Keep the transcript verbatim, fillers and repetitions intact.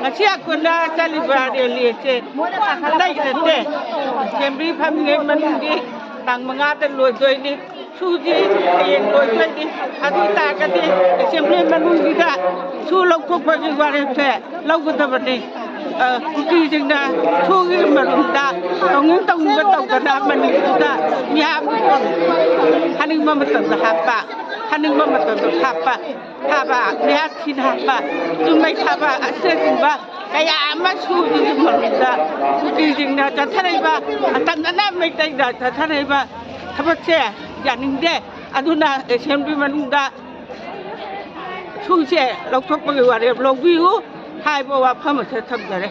ꯉꯁꯤ ꯑꯩꯈꯣꯏꯅ ꯆꯠꯂꯤꯕ ꯔꯦꯂꯤ ꯑꯁꯦ ꯑꯇꯩ ꯅꯠꯇꯦ, ꯑꯦꯁꯦꯝꯕ꯭ꯂꯤ ꯐꯝꯃꯤꯉꯩ ꯃꯅꯨꯡꯒꯤ ꯇꯥꯡ ꯃꯉꯥꯗ ꯂꯣꯏꯗꯣꯏꯅꯤ꯫ ꯁꯨꯁꯤ ꯍꯌꯦꯡ ꯂꯣꯏꯗꯣꯏꯅꯤ꯫ ꯑꯗꯨ ꯑꯣꯏ ꯇꯥꯔꯒꯗꯤ ꯑꯦꯁꯦꯝꯕ꯭ꯂꯤ ꯃꯅꯨꯡꯁꯤꯗ ꯁꯨ ꯂꯧꯊꯣꯛꯄꯒꯤ ꯋꯥꯔꯦꯞꯁꯦ ꯂꯧꯒꯗꯕꯅꯤ꯫ ꯑ, ꯀꯨꯀꯤꯁꯤꯡꯅ ꯁꯨꯒꯤ ꯃꯔꯨꯝꯗ ꯇꯧꯅꯤꯡ ꯇꯧꯅꯤꯡꯕ ꯇꯧꯗꯅ ꯃꯅꯤꯄꯨꯔꯗ ꯃꯤꯍꯥꯠ ꯍꯥꯠꯅꯤꯡꯕ ꯃꯇꯝꯗ ꯍꯥꯠꯄ, ꯍꯥꯠꯅꯤꯡꯕ ꯃꯇꯝꯗ ꯍꯥꯠꯄ, ꯐꯥꯕ, ꯃꯤꯍꯥꯠ ꯊꯤꯅ ꯍꯥꯠꯄ, ꯌꯨꯝꯃꯩ ꯊꯥꯕ ꯑꯁꯤꯅꯆꯤꯡꯕ ꯀꯌꯥ ꯑꯃ ꯁꯨꯕꯒꯤ ꯃꯔꯨꯝꯗ ꯀꯨꯀꯤꯁꯤꯡꯅ ꯆꯠꯊꯔꯛꯏꯕ, ꯑꯇꯝꯅꯅ ꯃꯩꯇꯩꯗ ꯆꯠꯊꯔꯛꯏꯕ ꯊꯕꯛꯁꯦ ꯌꯥꯅꯤꯡꯗꯦ꯫ ꯑꯗꯨꯅ ꯑꯦꯁꯦꯝꯕ꯭ꯂꯤ ꯃꯅꯨꯡꯗ ꯁꯨꯁꯦ ꯂꯧꯊꯣꯛꯄꯒꯤ ꯋꯥꯔꯦꯞ ꯂꯧꯕꯤꯌꯨ ꯍꯥꯏꯕ ꯋꯥꯐꯝ ꯑꯁꯦ ꯊꯝꯖꯔꯦ꯫